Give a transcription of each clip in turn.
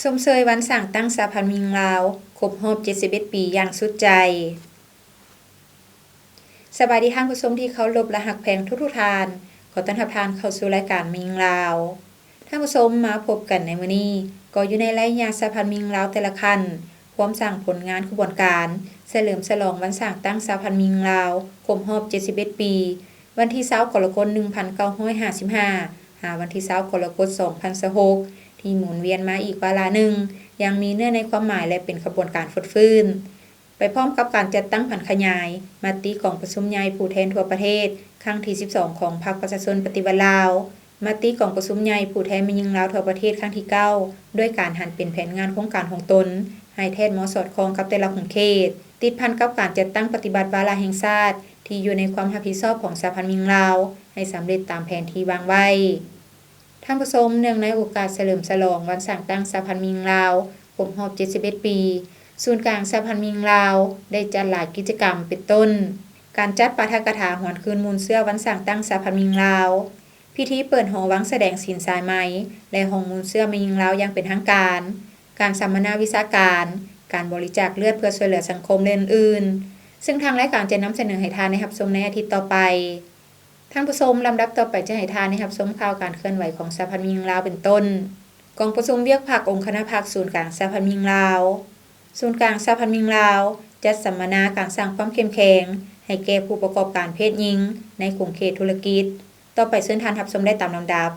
ຊົມເຊີຍວັນສ້າງຕັ້ງສະຫະພັນແມ່ຍິງລາວ ຄົບຮອບເຈັດສິບເອັດປີຢ່າງສຸດໃຈ. ສະບາຍດີທ່ານຜູ້ຊົມທີ່ເຄົາລົບ ແລະ ຮັກແພງທຸກໆທ່ານ. ຂໍຕ້ອນຮັບທ່ານເຂົ້າສູ່ລາຍການແມ່ຍິງລາວ. ທ່ານຜູ້ຊົມ, ມາພົບກັນໃນມື້ນີ້ ກໍຢູ່ໃນໄລຍະສະຫະພັນແມ່ຍິງລາວແຕ່ລະຂັ້ນ ພວມສ້າງຜົນງານຂະບວນການສະເຫຼີມສະຫຼອງວັນສ້າງຕັ້ງສະຫະພັນແມ່ຍິງລາວ ຄົບຮອບເຈັດສິບເອັດປີ ວັນທີຊາວ ກໍລະກົດ ໜຶ່ງພັນເກົ້າຮ້ອຍຫ້າສິບຫ້າ ຫາວັນທີຊາວ ກໍລະກົດ ສອງພັນຊາວຫົກ ທີ່ໝູນວຽນມາອີກວາລະໜຶ່ງ ຢ່າງມີເນື້ອໃນຄວາມໝາຍ ແລະ ເປັນຂະບວນການຟົດຟື້ນ. ໄປພ້ອມກັບການຈັດຕັ້ງຜັນຂະຫຍາຍມະຕິກອງປະຊຸມໃຫຍ່ຜູ້ແທນທົ່ວປະເທດ ຄັ້ງທີສິບສອງ ຂອງພັກປະຊາຊົນປະຕິວັດລາວ, ມະຕິກອງປະຊຸມໃຫຍ່ຜູ້ແທນແມ່ຍິງລາວທົ່ວປະເທດ ຄັ້ງທີເກົ້າ ດ້ວຍການຫັນເປັນແຜນງານໂຄງການຂອງຕົນ ໃຫ້ແທດເໝາະສອດຄ່ອງກັບແຕ່ລະຂົງເຂດ, ຕິດພັນກັບການຈັດຕັ້ງປະຕິບັດວາລະແຫ່ງຊາດ ທີ່ຢູ່ໃນຄວາມຮັບຜິດຊອບຂອງສະຫະພັນແມ່ຍິງລາວ ໃຫ້ສຳເລັດຕາມແຜນທີ່ວາງໄວ້. ທ່ານຜູ້ຊົມ, ເນື່ອງໃນໂອກາດສະເຫຼີມສະຫຼອງວັນສ້າງຕັ້ງສະຫະພັນແມ່ຍິງລາວ ຄົບຮອບເຈັດສິບເອັດປີ, ສູນກາງສະຫະພັນແມ່ຍິງລາວ ໄດ້ຈັດຫຼາຍກິດຈະກຳ ເປັນຕົ້ນ ການຈັດປາຖະກະຖາຫວນຄືນມູນເຊື້ອວັນສ້າງຕັ້ງສະຫະພັນແມ່ຍິງລາວ, ພິທີເປີດຫໍວາງສະແດງສິນສາຍໄໝ ແລະ ຫ້ອງມູນເຊື້ອແມ່ຍິງລາວຢ່າງເປັນທາງການ, ການສຳມະນາວິຊາການ, ການບໍລິຈາກເລືອດເພື່ອຊ່ວຍເຫຼືອສັງຄົມ ແລະ ອື່ນໆ ເຊິ່ງທາງລາຍການຈະນຳສະເໜີໃຫ້ທ່ານໄດ້ຮັບຊົມໃນອາທິດຕໍ່ໄປ. ທ່ານຜູ້ຊົມ, ລຳດັບຕໍ່ໄປຈະໃຫ້ທ່ານໄດ້ຮັບຊົມຂ່າວການເຄື່ອນໄຫວຂອງສະຫະພັນແມ່ຍິງລາວ ເປັນຕົ້ນ ກອງປະຊຸມວຽກພັກອົງຄະນະພັກສູນກາງສະຫະພັນແມ່ຍິງລາວ. ສູນກາງສະຫະພັນແມ່ຍິງລາວ ຈັດສຳມະນາການສ້າງຄວາມເຂັ້ມແຂງໃຫ້ແກ່ຜູ້ປະກອບການເພດຍິງໃນຂົງເຂດທຸລະກິດ. ຕໍ່ໄປເຊີນທ່ານຮັບຊົມໄດ້ຕາມລຳດັບ.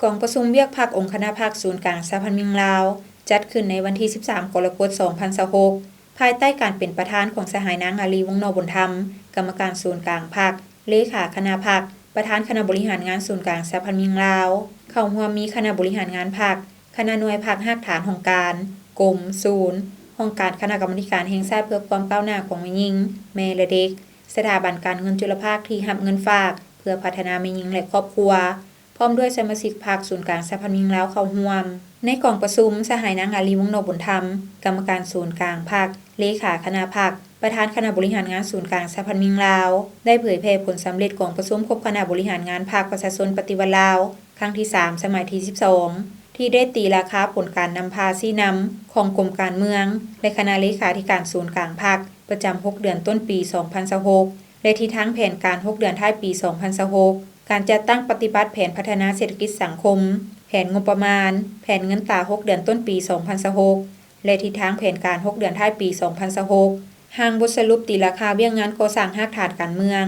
ກອງປະຊຸມວຽກພັກອົງຄະນະພັກສູນກາງສະຫະພັນແມ່ຍິງລາວ ຈັດຂຶ້ນໃນວັນທີສິບສາມ ກໍລະກົດ ສອງພັນຊາວຫົກ ພາຍໃຕ້ການເປັນປະທານຂອງສະຫາຍນາງ ອາລີ ວົງນໍບຸນທຳ ກຳມະການສູນກາງພັກ, ເລຂາຄະນະພັກ, ປະທານຄະນະບໍລິຫານງານສູນກາງສະຫະພັນແມ່ຍິງລາວ. ເຂົ້າຮ່ວມມີຄະນະບໍລິຫານງານພັກ, ຄະນະໜ່ວຍພັກຮາກຖານຫ້ອງການ, ກົມ, ສູນ, ຫ້ອງການຄະນະກຳມາທິການແຫ່ງຊາດເພື່ອຄວາມກ້າວໜ້າຂອງແມ່ຍິງ, ແມ່ ແລະ ເດັກ, ສະຖາບັນການເງິນຈຸລະພາກທີ່ຮັບເງິນຝາກເພື່ອພັດທະນາແມ່ຍິງ ແລະ ຄອບຄົວ, ພ້ອມດ້ວຍສະມາຊິກພັກສູນກາງສະຫະພັນແມ່ຍິງລາວເຂົ້າຮ່ວມ. ໃນກອງປະຊຸມ, ສະຫາຍນາງ ອາລີ ວົງນໍບຸນທຳ ກຳມະການສູນກາງພັກ, ເລຂາຄະນະພັກ, ປະທານຄະນະບໍລິຫານງານສູນກາງສະຫະພັນແມ່ຍິງລາວ ໄດ້ເຜີຍແຜ່ຜົນສຳເລັດກອງປະຊຸມຄົບຄະນະບໍລິຫານງານພັກປະຊາຊົນປະຕິວັດລາວ ຄັ້ງທີສາມ ສະໄໝທີສິບສອງ ທີ່ໄດ້ຕີລາຄາຜົນການນຳພາຊີ້ນຳຂອງກົມການເມືອງ ແລະ ຄະນະເລຂາທິການສູນກາງພັກ ປະຈຳຫົກເດືອນຕົ້ນປີສອງພັນຊາວຫົກ ແລະ ທິດທາງແຜນການຫົກເດືອນທ້າຍປີສອງພັນຊາວຫົກ, ການຈັດຕັ້ງປະຕິບັດແຜນພັດທະນາເສດຖະກິດສັງຄົມ, ແຜນງົບປະມານ, ແຜນເງິນຕາຫົກເດືອນຕົ້ນປີສອງພັນຊາວຫົກ ແລະ ທິດທາງແຜນການຫົກເດືອນທ້າຍປີສອງພັນຊາວຫົກ, ຮ່າງບົດສະຫຼຸບຕີລາຄາວຽກງານກໍ່ສ້າງຮາກຖານການເມືອງ,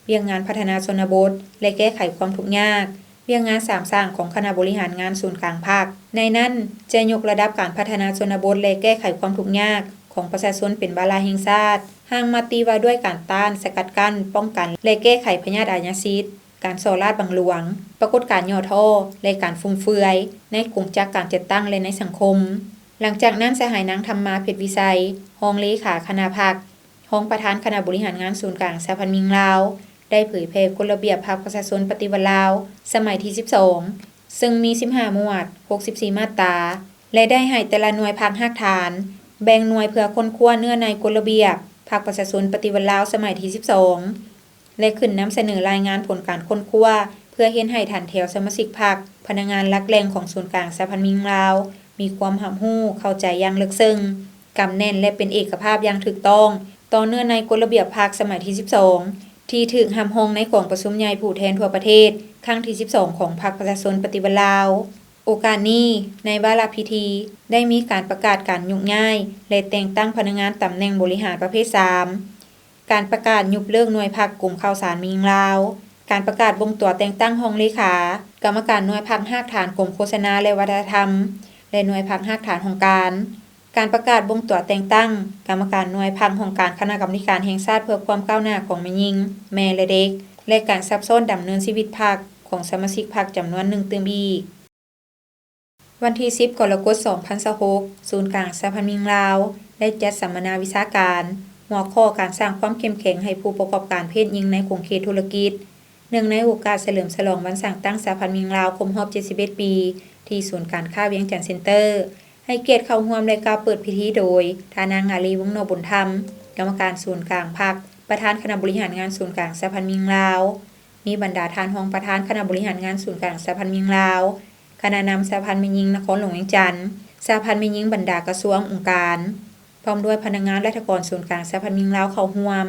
ວຽກງານພັດທະນາຊົນນະບົດ ແລະ ແກ້ໄຂຄວາມທຸກຍາກ, ວຽກງານສາມສ້າງຂອງຄະນະບໍລິຫານງານສູນກາງພັກ. ໃນນັ້ນ, ຈະຍົກລະດັບການພັດທະນາຊົນນະບົດ ແລະ ແກ້ໄຂຄວາມທຸກຍາກຂອງປະຊາຊົນເປັນວາລະແຫ່ງຊາດ, ຮ່າງມະຕິວ່າດ້ວຍການຕ້ານ, ສະກັດກັ້ນ, ປ້ອງກັນ ແລະ ແກ້ໄຂພະຍາດອາຍາຊິດ, ການສໍ້ລາດບັງຫຼວງ, ປາກົດການຫຍໍ້ທໍ້ ແລະ ການຟຸມເຟືອຍໃນກົງຈັກການຈັດຕັ້ງ ແລະ ໃນສັງຄົມ. ຫຼັງຈາກນັ້ນ, ສະຫາຍນາງ ທຳມາ ເພັດວິໄຊ ຮອງເລຂາຄະນະພັກ, ຮອງປະທານຄະນະບໍລິຫານງານສູນກາງສະຫະພັນແມ່ຍິງລາວ ໄດ້ເຜີຍແຜ່ກົດລະບຽບພັກປະຊາຊົນປະຕິວັດລາວ ສະໄໝທີສິບສອງ ເຊິ່ງມີສິບຫ້າໝວດ, ຫົກສິບສີ່ມາດຕາ ແລະ ໄດ້ໃຫ້ແຕ່ລະໜ່ວຍພັກຮາກຖານ ແບ່ງໜ່ວຍເພື່ອຄົ້ນຄວ້າເນື້ອໃນກົດລະບຽບພັກປະຊາຊົນປະຕິວັດລາວ ສະໄໝທີສິບສອງ ແລະ ຂຶ້ນນຳສະເໜີລາຍງານຜົນການຄົ້ນຄວ້າ ເພື່ອເຮັດໃຫ້ຖັນແຖວສະມາຊິກພັກ, ພະນັກງານຫຼັກແຫຼ່ງຂອງສູນກາງສະຫະພັນແມ່ຍິງລາວ ມີຄວາມຮັບຮູ້ເຂົ້າໃຈຢ່າງເລິກເຊິ່ງ, ກຳແໜ້ນ ແລະ ເປັນເອກະພາບຢ່າງຖືກຕ້ອງຕໍ່ເນື້ອໃນກົດລະບຽບພັກສະໄໝທີສິບສອງ ທີ່ຖືກຮັບຮອງໃນກອງປະຊຸມໃຫຍ່ຜູ້ແທນທົ່ວປະເທດ ຄັ້ງທີສິບສອງ ຂອງພັກປະຊາຊົນປະຕິວັດລາວ. ໂອກາດນີ້, ໃນວາລະພິທີ ໄດ້ມີການປະກາດການໂຍກຍ້າຍ ແລະ ແຕ່ງຕັ້ງພະນັກງານຕຳແໜ່ງບໍລິຫານປະເພດສາມ, ການປະກາດຍຸບເລີກໜ່ວຍພັກກົມຂ່າວສານແມ່ຍິງລາວ, ການປະກາດບົ່ງຕົວແຕ່ງຕັ້ງຮອງເລຂາ, ກຳມະການໜ່ວຍພັກຮາກຖານກົມໂຄສະນາ ແລະ ວັດທະນະທຳ ແລະ ໜ່ວຍພັກຮາກຖານຫ້ອງການ, ການປະກາດບົ່ງຕົວແຕ່ງຕັ້ງກຳມະການໜ່ວຍພັກຫ້ອງການຄະນະກຳມາທິການແຫ່ງຊາດເພື່ອຄວາມກ້າວໜ້າຂອງແມ່ຍິງ, ແມ່ ແລະ ເດັກ ແລະ ການສັບຊ້ອນດຳເນີນຊີວິດພັກຂອງສະມາຊິກພັກຈຳນວນໜຶ່ງຕື່ມອີກ. ວັນທີສິບ ກໍລະກົດ ສອງພັນຊາວຫົກ ສູນກາງສະຫະພັນແມ່ຍິງລາວ ໄດ້ຈັດສຳມະນາວິຊາການ ຫົວຂໍ້ການສ້າງຄວາມເຂັ້ມແຂງໃຫ້ຜູ້ປະກອບການເພດຍິງໃນຂົງເຂດທຸລະກິດ ເນື່ອງໃນໂອກາດສະເຫຼີມສະຫຼອງວັນສ້າງຕັ້ງສະຫະພັນແມ່ຍິງລາວ ຄົບຮອບເຈັດສິບເອັດປີ ທີ່ສູນການຄ້າວຽງຈັນເຊັນເຕີ ໃຫ້ກຽດເຂົ້າຮ່ວມ ແລະ ກ່າວເປີດພິທີໂດຍ ທ່ານນາງ ອາລີ ວົງນໍບຸນທຳ ກຳມະການສູນກາງພັກ, ປະທານຄະນະບໍລິຫານງານສູນກາງສະຫະພັນແມ່ຍິງລາວ, ມີບັນດາທ່ານຮອງປະທານຄະນະບໍລິຫານງານສູນກາງສະຫະພັນແມ່ຍິງລາວ, ຄະນະນຳສະຫະພັນແມ່ຍິງນະຄອນຫຼວງວຽງຈັນ, ສະຫະພັນແມ່ຍິງບັນດາກະຊວງ, ອົງການ, ພ້ອມດ້ວຍພະນັກງານລັດຖະກອນສູນກາງສະຫະພັນແມ່ຍິງລາວເຂົ້າຮ່ວມ.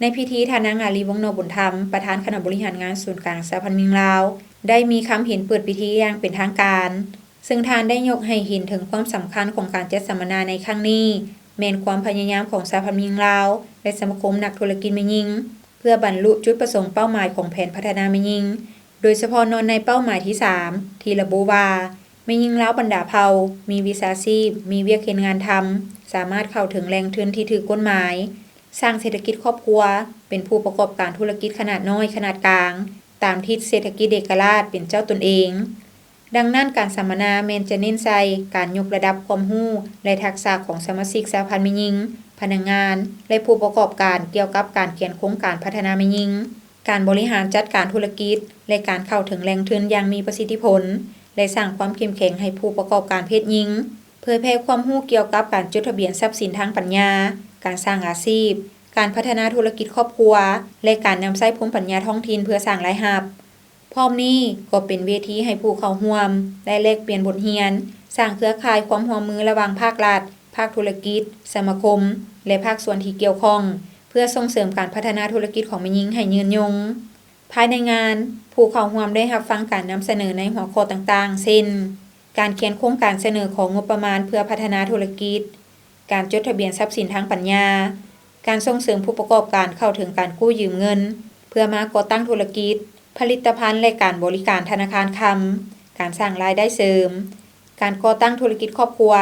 ໃນພິທີ ທ່ານນາງ ອາລີ ວົງນໍບຸນທຳ ປະທານຄະນະບໍລິຫານງານສູນກາງສະຫະພັນແມ່ຍິງລາວ ໄດ້ມີຄຳເຫັນເປີດພິທີຢ່າງເປັນທາງການ, ເຊິ່ງທ່ານໄດ້ຍົກໃຫ້ເຫັນເຖິງຄວາມສຳຄັນຂອງການຈັດສຳມະນາໃນຄັ້ງນີ້ ແມ່ນຄວາມພະຍາຍາມຂອງສະຫະພັນແມ່ຍິງລາວ ແລະ ສະມາຄົມນັກທຸລະກິດແມ່ຍິງ ເພື່ອບັນລຸຈຸດປະສົງເປົ້າໝາຍຂອງແຜນພັດທະນາແມ່ຍິງ, ໂດຍສະເພາະເນັ້ນໃນເປົ້າໝາຍທີສາມ ທີ່ລະບຸວ່າ ແມ່ຍິງລາວບັນດາເຜົ່າ ມີວິຊາຊີບ, ມີວຽກເຮັດງານທຳ, ສາມາດເຂົ້າເຖິງແຫຼ່ງທຶນທີ່ຖືກກົດໝາຍ, ສ້າງເສດຖະກິດຄອບຄົວ, ເປັນຜູ້ປະກອບການທຸລະກິດຂະໜາດນ້ອຍ, ຂະໜາດກາງ, ຕາມທິດເສດຖະກິດເອກະລາດ, ເປັນເຈົ້າຕົນເອງ. ດັ່ງນັ້ນ, ການສຳມະນາແມ່ນຈະເນັ້ນໃສ່ການຍົກລະດັບຄວາມຮູ້ ແລະ ທັກສະຂອງສະມາຊິກສະຫະພັນແມ່ຍິງ, ພະນັກງານ ແລະ ຜູ້ປະກອບການ ກ່ຽວກັບການຂຽນໂຄງການພັດທະນາແມ່ຍິງ, ການບໍລິຫານຈັດການທຸລະກິດ ແລະ ການເຂົ້າເຖິງແຫຼ່ງທຶນຢ່າງມີປະສິດທິຜົນ ແລະ ສ້າງຄວາມເຂັ້ມແຂງໃຫ້ຜູ້ປະກອບການເພດຍິງ, ເຜີຍແຜ່ຄວາມຮູ້ກ່ຽວກັບການຈົດທະບຽນຊັບສິນທາງປັນຍາ, ການສ້າງອາຊີບ, ການພັດທະນາທຸລະກິດຄອບຄົວ ແລະ ການນຳໃຊ້ພູມປັນຍາທ້ອງຖິ່ນເພື່ອສ້າງລາຍຮັບ. ພ້ອມນີ້ກໍເປັນເວທີໃຫ້ຜູ້ເຂົ້າຮ່ວມໄດ້ແລກປ່ຽນບົດຮຽນ, ສ້າງເຄືອຂ່າຍຄວາມຮ່ວມມືລະຫວ່າງພາກລັດ, ພາກທຸລະກິດ, ສະມາຄົມ ແລະ ພາກສ່ວນທີ່ກ່ຽວຂ້ອງ ເພື່ອສົ່ງເສີມການພັດທະນາທຸລະກິດຂອງແມ່ຍິງໃຫ້ຍືນຍົງ. ພາຍໃນງານ, ຜູ້ເຂົ້າຮ່ວມໄດ້ຮັບຟັງການນຳສະເໜີໃນຫົວຂໍ້ຕ່າງໆ ເຊັ່ນ ການຂຽນໂຄງການສະເໜີຂໍງົບປະມານເພື່ອພັດທະນາທຸລະກິດ, ການຈົດທະບຽນຊັບສິນທາງປັນຍາ, ການສົ່ງເສີມຜູ້ປະກອບການເຂົ້າເຖິງການກູ້ຢືມເງິນເພື່ອມາກໍ່ຕັ້ງທຸລະກິດ, ຜະລິດຕະພັນ ແລະ ການບໍລິການທະນາຄານຄຳ, ການສ້າງລາຍໄດ້ເສີມ, ການກໍ່ຕັ້ງທຸລະກິດຄອບຄົວ,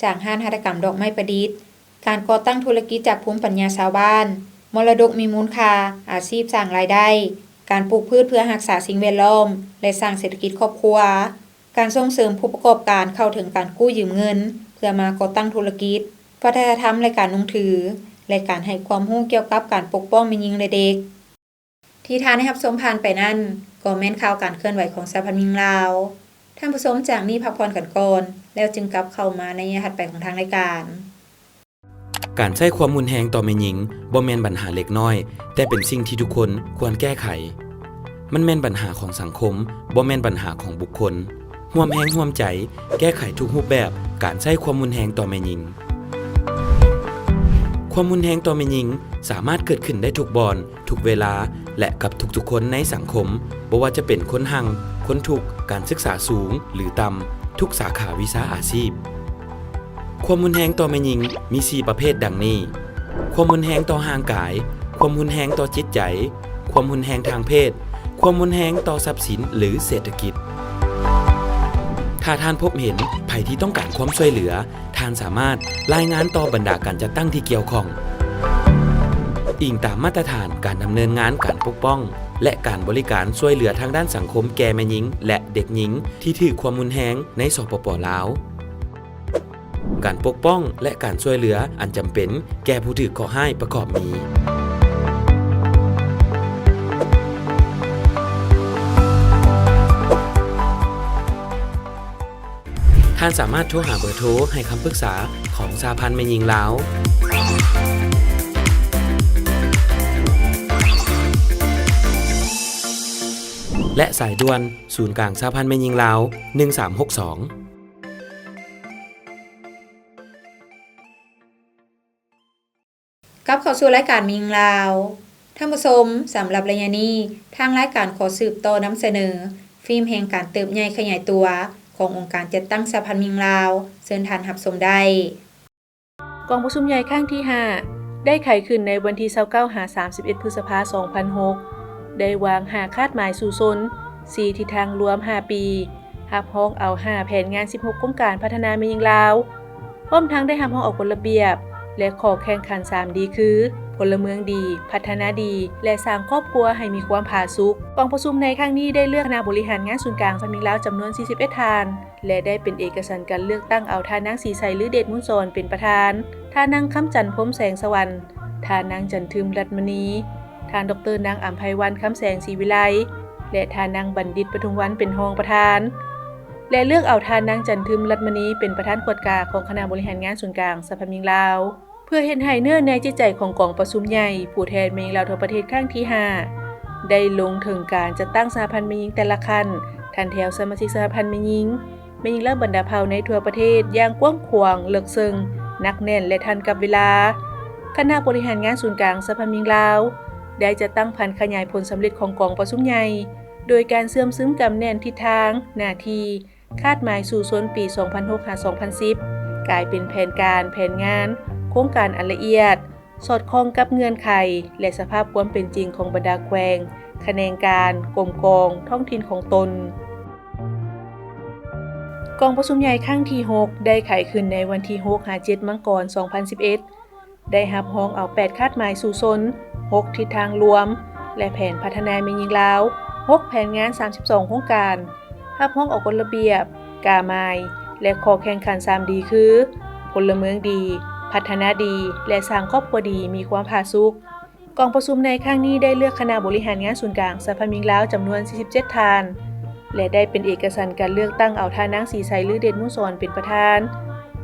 ຈາກຮ້ານຫັດຖະກຳດອກໄມ້ປະດິດ, ການກໍ່ຕັ້ງທຸລະກິດຈາກພູມປັນຍາຊາວບ້ານ, ມໍລະດົກມີມູນຄ່າ, ອາຊີບສ້າງລາຍໄດ້, ການປູກພືດເພື່ອຮັກສາສິ່ງແວດລ້ອມ ແລະ ສ້າງເສດຖະກິດຄອບຄົວ, ການສົ່ງເສີມຜູ້ປະກອບການເຂົ້າເຖິງການກູ້ຢືມເງິນເພື່ອມາກໍ່ຕັ້ງທຸລະກິດ, ວັດທະນະທຳ ແລະ ການນຸ່ງຖື, ແລະ ການໃຫ້ຄວາມຮູ້ກ່ຽວກັບການປົກປ້ອງແມ່ຍິງ ແລະ ເດັກ. ທີ່ທ່ານໄດ້ຮັບຊົມຜ່ານໄປນັ້ນ ກໍແມ່ນຂ່າວການເຄື່ອນໄຫວຂອງສະຫະພັນແມ່ຍິງລາວ. ທ່ານຜູ້ຊົມ, ຈາກນີ້ພັກຜ່ອນກັນກ່ອນ ແລ້ວຈຶ່ງກັບເຂົ້າມາໃນໄລຍະຖັດໄປຂອງທາງລາຍການ. ການໃຊ້ຄວາມຮຸນແຮງຕໍ່ແມ່ຍິງບໍ່ແມ່ນບັນຫາເລັກນ້ອຍ, ແຕ່ເປັນສິ່ງທີ່ທຸກຄົນຄວນແກ້ໄຂ. ມັນແມ່ນບັນຫາຂອງສັງຄົມ, ບໍ່ແມ່ນບັນຫາຂອງບຸກຄົນ. ຮ່ວມແຮງຮ່ວມໃຈແກ້ໄຂທຸກຮູບແບບການໃຊ້ຄວາມຮຸນແຮງຕໍ່ແມ່ຍິງ. ຄວາມຮຸນແຮງຕໍ່ແມ່ຍິງສາມາດເກີດຂຶ້ນໄດ້ທຸກບ່ອນ, ທຸກເວລາ ແລະ ກັບທຸກໆຄົນໃນສັງຄົມ, ບໍ່ວ່າຈະເປັນຄົນຮັ່ງ, ຄົນທຸກ, ການສຶກສາສູງ ຫຼື ຕ່ຳ, ທຸກສາຂາວິຊາອາຊີບ. ຄວາມຮຸນແຮງຕໍ່ແມ່ຍິງມີສີ່ປະເພດດັ່ງນີ້: ຄວາມຮຸນແຮງຕໍ່ຮ່າງກາຍ, ຄວາມຮຸນແຮງຕໍ່ຈິດໃຈ, ຄວາມຮຸນແຮງທາງເພດ, ຄວາມຮຸນແຮງຕໍ່ຊັບສິນ ຫຼື ເສດຖະກິດ. ຖ້າທ່ານພົບເຫັນໃຜທີ່ຕ້ອງການຄວາມຊ່ວຍເຫຼືອ, ທ່ານສາມາດລາຍງານຕໍ່ບັນດາການຈັດຕັ້ງທີ່ກ່ຽວຂ້ອງ. ອີງຕາມມາດຕະຖານການດຳເນີນງານການປົກປ້ອງ ແລະ ການບໍລິການຊ່ວຍເຫຼືອທາງດ້ານສັງຄົມແກ່ແມ່ຍິງ ແລະ ເດັກຍິງທີ່ຖືກຄວາມຮຸນແຮງໃນ ສປປ ລາວ. ການປົກປ້ອງ ແລະ ການຊ່ວຍເຫຼືອອັນຈຳເປັນແກ່ຜູ້ຖືກເຄາະຮ້າຍປະກອບມີ. ທ່ານສາມາດໂທຫາເບີໂທໃຫ້ຄຳປຶກສາຂອງສະຫະພັນແມ່ຍິງລາວ ແລະ ສາຍດ່ວນສູນກາງສະຫະພັນແມ່ຍິງລາວ ໜຶ່ງສາມຫົກສອງ. ກັບເຂົ້າສູ່ລາຍການແມ່ຍິງລາວ. ທ່ານຜູ້ຊົມ, ສຳລັບໄລຍະນີ້, ທາງລາຍການຂໍສືບຕໍ່ນຳສະເໜີຟີມແຫ່ງການເຕີບໃຫຍ່ຂະຫຍາຍຕົວຂອງອົງການຈັດຕັ້ງສະຫະພັນແມ່ຍິງລາວ. ເຊີນທ່ານຮັບຊົມໄດ້. ກອງປະຊຸມໃຫຍ່ຄັ້ງທີຫ້າ ໄດ້ໄຂຂຶ້ນໃນວັນທີຊາວເກົ້າຫາສາມສິບເອັດ ພຶດສະພາ ສອງພັນຫົກ ໄດ້ວາງຫ້າຄາດໝາຍສູ້ຊົນ, ສີ່ທິດທາງລວມຫ້າປີ, ຮັບຮອງເອົາຫ້າແຜນງານ ສິບຫົກໂຄງການພັດທະນາແມ່ຍິງລາວ, ພ້ອມທັງໄດ້ຮັບຮອງເອົາກົດລະບຽບ ແລະ ຂໍ້ແຂ່ງຂັນສາມດີ ຄື ພົນລະເມືອງດີ, ພັດທະນາດີ ແລະ ສ້າງຄອບຄົວໃຫ້ມີຄວາມຜາສຸກ. ກອງປະຊຸມໃນຄັ້ງນີ້ໄດ້ເລືອກຄະນະບໍລິຫານງານສູນກາງສະຫະພັນແມ່ຍິງລາວ ຈຳນວນສີ່ສິບເອັດທ່ານ ແລະ ໄດ້ເປັນເອກະສັນການເລືອກຕັ້ງເອົາທ່ານນາງ ສີໄຊ ລືເດດມູນສອນ ເປັນປະທານ, ທ່ານນາງ ຄຳຈັນ ພົມແສງສະຫວັນ, ທ່ານນາງ ຈັນທຶມ ລັດມະນີ, ທ່ານ ດອກເຕີ ນາງ ອຳໄພວັນ ຄຳແສງ ສີວິໄລ ແລະ ທ່ານນາງ ບັນດິດ ປະທຸມວັນ ເປັນຮອງປະທານ ແລະ ເລືອກເອົາທ່ານນາງ ຈັນທຶມ ລັດມະນີ ເປັນປະທານກວດກາຂອງຄະນະບໍລິຫານງານສູນກາງສະຫະພັນແມ່ຍິງລາວ. ເພື່ອເຮັດໃຫ້ເນື້ອໃນຈິດໃຈຂອງກອງປະຊຸມໃຫຍ່ຜູ້ແທນແມ່ຍິງລາວທົ່ວປະເທດຄັ້ງທີຫ້າ ໄດ້ລົງເຖິງການຈັດຕັ້ງສະຫະພັນແມ່ຍິງແຕ່ລະຂັ້ນ, ອັນແຖວສະມາຊິກສະຫະພັນແມ່ຍິງ, ແມ່ຍິງລາວບັນດາເຜົ່າໃນທົ່ວປະເທດຢ່າງກວ້າງຂວາງ, ເລິກເຊິ່ງ, ໜັກແໜ້ນ ແລະ ທັນກັບເວລາ. ຄະນະບໍລິຫານງານສູນກາງສະຫະພັນແມ່ຍິງລາວ ໄດ້ຈັດຕັ້ງຜັນຂະຫຍາຍຜົນສຳເລັດຂອງກອງປະຊຸມໃຫຍ່ ໂດຍການເຊື່ອມຊຶມກຳແໜ້ນທິດທາງ, ໜ້າທີ່, ຄາດໝາຍສູ້ຊົນປີສອງພັນຫົກຫາສອງພັນສິບ ກາຍເປັນແຜນການ, ແຜນງານ, ໂຄງການອັນລະອຽດ, ສອດຄ່ອງກັບເງື່ອນໄຂ ແລະ ສະພາບຄວາມເປັນຈິງຂອງບັນດາແຂວງ, ຂະແໜງການ, ກົມກອງ, ທ້ອງຖິ່ນຂອງຕົນ. ກອງປະຊຸມໃຫຍ່ຄັ້ງທີຫົກ ໄດ້ໄຂຂຶ້ນໃນວັນທີຫົກຫາເຈັດມັງກອນສອງພັນສິບເອັດ ໄດ້ຮັບຮອງເອົາແປດຄາດໝາຍສູ້ຊົນ, ຫົກທິດທາງລວມ ແລະ ແຜນພັດທະນາແມ່ຍິງລາວ, ຫົກແຜນງານ, ສາມສິບສອງໂຄງການ, ຮັບຮອງເອົາກົດລະບຽບ, ກາໝາຍ ແລະ ຂໍ້ແຂ່ງຂັນສາມດີ ຄື ພົນລະເມືອງດີ, ພັດທະນາດີ ແລະ ສ້າງຄອບຄົວດີມີຄວາມຜາສຸກ. ກອງປະຊຸມໃນຄັ້ງນີ້ໄດ້ເລືອກຄະນະບໍລິຫານງານສູນກາງສະຫະພັນແມ່ຍິງລາວຈຳນວນສີ່ສິບເຈັດທ່ານ ແລະ ໄດ້ເປັນເອກະສັນກັນເລືອກຕັ້ງເອົາທ່ານນາງສີໄຊ ລືເດດໜູສອນ ເປັນປະທານ,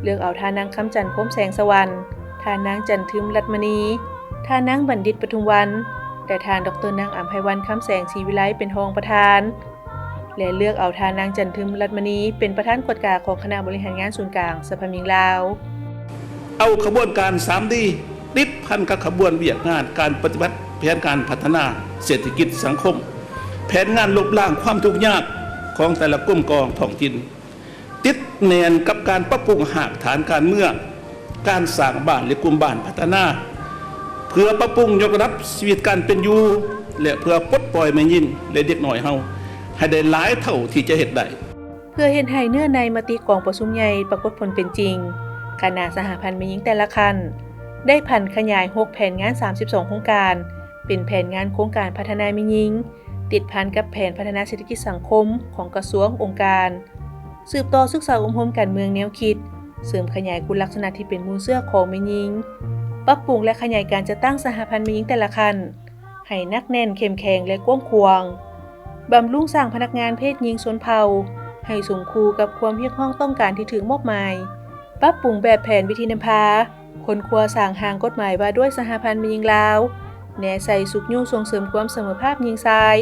ເລືອກເອົາທ່ານນາງຄຳຈັນ ພົມແສງສະຫວັນ, ທ່ານນາງຈັນທຶມ ລັດມະນີ, ທ່ານນາງບັນດິດ ປະທຸມວັນ ແລະ ທ່ານ ດອກເຕີ ນາງອຳໄພວັນ ຄຳແສງ ສີວິໄລ ເປັນຮອງປະທານ ແລະ ເລືອກເອົາທ່ານນາງຈັນທຶມ ລັດມະນີ ເປັນປະທານກວດກາຂອງຄະນະບໍລິຫານງານສູນກາງສະຫະພັນແມ່ຍິງລາວ. ເອົາຂະບວນການສາມດີ ຕິດພັນກັບຂະບວນວຽກງານການປະຕິບັດແຜນການພັດທະນາເສດຖະກິດສັງຄົມ, ແຜນງານລົບລ້າງຄວາມທຸກຍາກຂອງແຕ່ລະກົມກອງທ້ອງຖິ່ນ, ຕິດແໜ້ນກັບການປັບປຸງຮາກຖານການເມືອງ, ການສ້າງບ້ານ ແລະ ກຸ່ມບ້ານພັດທະນາ ເພື່ອປັບປຸງຍົກລະດັບຊີວິດການເປັນຢູ່ ແລະ ເພື່ອປົດປ່ອຍແມ່ຍິງ ແລະ ເດັກນ້ອຍເຮົາໃຫ້ໄດ້ຫຼາຍເທົ່າທີ່ຈະເຮັດໄດ້. ເພື່ອເຮັດໃຫ້ເນື້ອໃນມະຕິກອງປະຊຸມໃຫຍ່ປາກົດຜົນເປັນຈິງ, ຄະນະສະຫະພັນແມ່ຍິງແຕ່ລະຂັ້ນ ໄດ້ຜັນຂະຫຍາຍຫົກແຜນງານ ສາມສິບສອງໂຄງການ ເປັນແຜນງານໂຄງການພັດທະນາແມ່ຍິງ, ຕິດພັນກັບແຜນພັດທະນາເສດຖະກິດສັງຄົມຂອງກະຊວງ, ອົງການ, ສືບຕໍ່ສຶກສາອົບຮົມການເມືອງແນວຄິດ, ເສີມຂະຫຍາຍຄຸນລັກສະນະທີ່ເປັນມູນເຊື້ອຂອງແມ່ຍິງ, ປັບປຸງ ແລະ ຂະຫຍາຍການຈັດຕັ້ງສະຫະພັນແມ່ຍິງແຕ່ລະຂັ້ນ ໃຫ້ໜັກແໜ້ນ, ເຂັ້ມແຂງ ແລະ ກວ້າງຂວາງ, ບຳລຸງສ້າງພະນັກງານເພດຍິງຊົນເຜົ່າ ໃຫ້ສົມຄູ່ກັບຄວາມຮຽກຮ້ອງຕ້ອງການທີ່ຖືກມອບໝາຍ, ປັບປຸງແບບແຜນວິທີນຳພາ, ຄົ້ນຄວ້າສ້າງຮ່າງກົດໝາຍວ່າດ້ວຍສະຫະພັນແມ່ຍິງລາວ, ແນໃສ່ຊຸກຍູ້ສົ່ງເສີມຄວາມສະເໝີພາບຍິງຊາຍ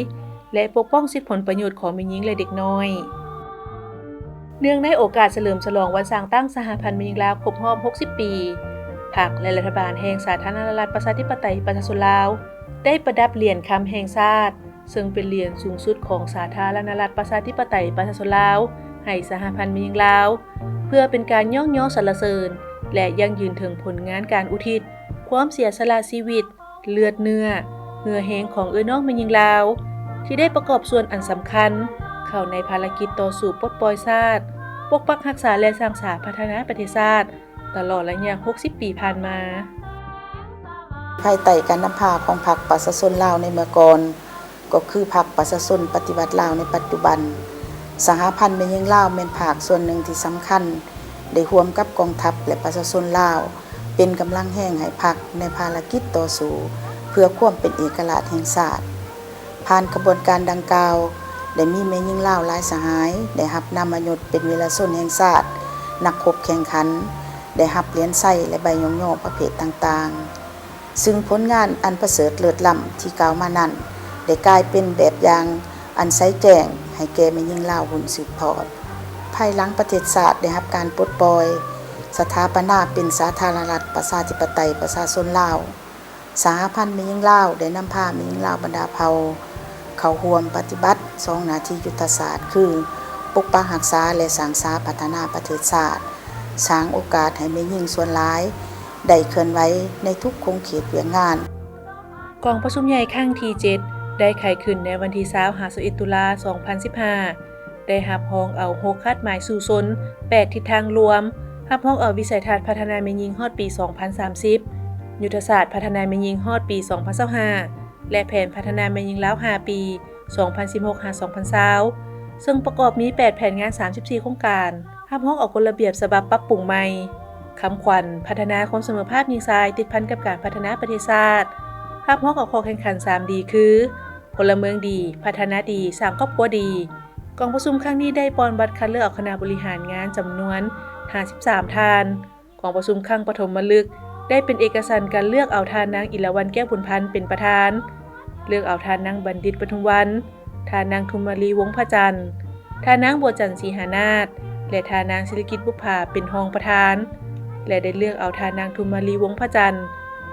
ແລະ ປົກປ້ອງສິດຜົນປະໂຫຍດຂອງແມ່ຍິງ ແລະ ເດັກນ້ອຍ. ເນື່ອງໃນໂອກາດສະເຫຼີມສະຫຼອງວັນສ້າງຕັ້ງສະຫະພັນແມ່ຍິງລາວຄົບຮອບຫົກສິບປີ, ພັກ ແລະ ລັດຖະບານແຫ່ງສາທາລະນະລັດປະຊາທິປະໄຕປະຊາຊົນລາວ ໄດ້ປະດັບຫຼຽນຄຳແຫ່ງຊາດ, ເຊິ່ງເປັນຫຼຽນສູງສຸດຂອງສາທາລະນະລັດປະຊາທິປະໄຕປະຊາຊົນລາວ ໃຫ້ສະຫະພັນແມ່ຍິງລາວ, ເພື່ອເປັນການຍ້ອງຍໍສັນລະເສີນ ແລະ ຢັ້ງຢືນເຖິງຜົນງານການອຸທິດ, ຄວາມເສຍສະຫຼະຊີວິດ, ເລືອດເນື້ອ, ເຫື່ອແຮງຂອງເອື້ອຍນ້ອງແມ່ຍິງລາວ ທີ່ໄດ້ປະກອບສ່ວນອັນສຳຄັນເຂົ້າໃນພາລະກິດຕໍ່ສູ້ປົດປ່ອຍຊາດ, ປົກປັກຮັກສາ ແລະ ສ້າງສາພັດທະນາປະເທດຊາດ ຕະຫຼອດໄລຍະຫົກສິບປີຜ່ານມາ. ພາຍໃຕ້ການນຳພາຂອງພັກປະຊາຊົນລາວໃນເມື່ອກ່ອນ, ກໍຄືພັກປະຊາຊົນປະຕິວັດລາວໃນປັດຈຸບັນ, ສະຫະພັນແມ່ຍິງລາວແມ່ນພາກສ່ວນໜຶ່ງທີ່ສຳຄັນ ໄດ້ຮ່ວມກັບກອງທັບ ແລະ ປະຊາຊົນລາວ ເປັນກຳລັງແຮງໃຫ້ພັກໃນພາລະກິດຕໍ່ສູ້ເພື່ອຄວາມເປັນເອກະລາດແຫ່ງຊາດ. ຜ່ານຂະບວນການດັ່ງກ່າວ, ໄດ້ມີແມ່ຍິງລາວຫຼາຍສະຫາຍ ໄດ້ຮັບນາມມະຍົດເປັນວີລະຊົນແຫ່ງຊາດ, ນັກຮົບແຂ່ງຂັນ, ໄດ້ຮັບຫຼຽນໄຊ ແລະ ໃບຍ້ອງຍໍປະເພດຕ່າງໆ. ຊຶ່ງຜົນງານອັນປະເສີດເລີດລ້ຳທີ່ກ່າວມານັ້ນ ໄດ້ກາຍເປັນແບບຢ່າງອັນໃສແຈ້ງໃຫ້ແກ່ແມ່ຍິງລາວຮຸ່ນສືບທອດ. ພາຍຫຼັງປະເທດຊາດໄດ້ຮັບການປົດປ່ອຍ, ສະຖາປະນາເປັນສາທາລະນະລັດປະຊາທິປະໄຕປະຊາຊົນລາວ, ສະຫະພັນແມ່ຍິງລາວໄດ້ນຳພາແມ່ຍິງລາວບັນດາເຜົ່າເຂົ້າຮ່ວມປະຕິບັດສອງໜ້າທີ່ຍຸດທະສາດ ຄື ປົກປັກຮັກສາ ແລະ ສ້າງສາພັດທະນາປະເທດຊາດ, ສ້າງໂອກາດໃຫ້ແມ່ຍິງສ່ວນຫຼາຍໄດ້ເຄື່ອນໄຫວໃນທຸກຂົງເຂດວຽກງານ. ກອງປະຊຸມໃຫຍ່ຄັ້ງທີເຈັດ ໄດ້ໄຂຂຶ້ນໃນວັນທີຊາວຫາຊາວເອັດຕຸລາສອງພັນສິບຫ້າ ໄດ້ຮັບຮອງເອົາຫົກຄາດໝາຍສູ້ຊົນ, ແປດທິດທາງລວມ, ຮັບຮອງເອົາວິໄສທັດພັດທະນາແມ່ຍິງຮອດປີສອງພັນສາມສິບ, ຍຸດທະສາດພັດທະນາແມ່ຍິງຮອດປີສອງພັນຊາວຫ້າ ແລະ ແຜນພັດທະນາແມ່ຍິງລາວຫ້າປີ ສອງພັນສິບຫົກຫາສອງພັນຊາວ ເຊິ່ງປະກອບມີແປດແຜນງານ ສາມສິບສີ່ໂຄງການ, ຮັບຮອງເອົາກົດລະບຽບສະບັບປັບປຸງໃໝ່, ຄຳຂວັນພັດທະນາຄວາມສະເໝີພາບຍິງຊາຍຕິດພັນກັບການພັດທະນາປະເທດຊາດ, ຮັບຮອງເອົາຂໍ້ແຂ່ງຂັນສາມດີ ຄື ພົນລະເມືອງດີ, ພັດທະນາດີ, ສ້າງຄອບຄົວດີ. ກອງປະຊຸມຄັ້ງນີ້ໄດ້ປ່ອນບັດຄັດເລືອກເອົາຄະນະບໍລິຫານງານຈຳນວນຫ້າສິບສາມທ່ານ. ກອງປະຊຸມຄັ້ງປະຖົມມະລຶກ ໄດ້ເປັນເອກະສັນກັນເລືອກເອົາທ່ານນາງ ອິລະວັນ ແກ້ວບຸນພັນ ເປັນປະທານ, ເລືອກເອົາທ່ານນາງ ບັນດິດ ປະທຸມວັນ, ທ່ານນາງ ທຸມມາລີ ວົງພະຈັນ, ທ່ານນາງ ບົວຈັນ ສີຫານາດ ແລະ ທ່ານນາງ ສິລິກິດ ບຸບຜາ ເປັນຮອງປະທານ ແລະ ໄດ້ເລືອກເອົາທ່ານນາງ ທຸມມາລີ ວົງພະຈັນ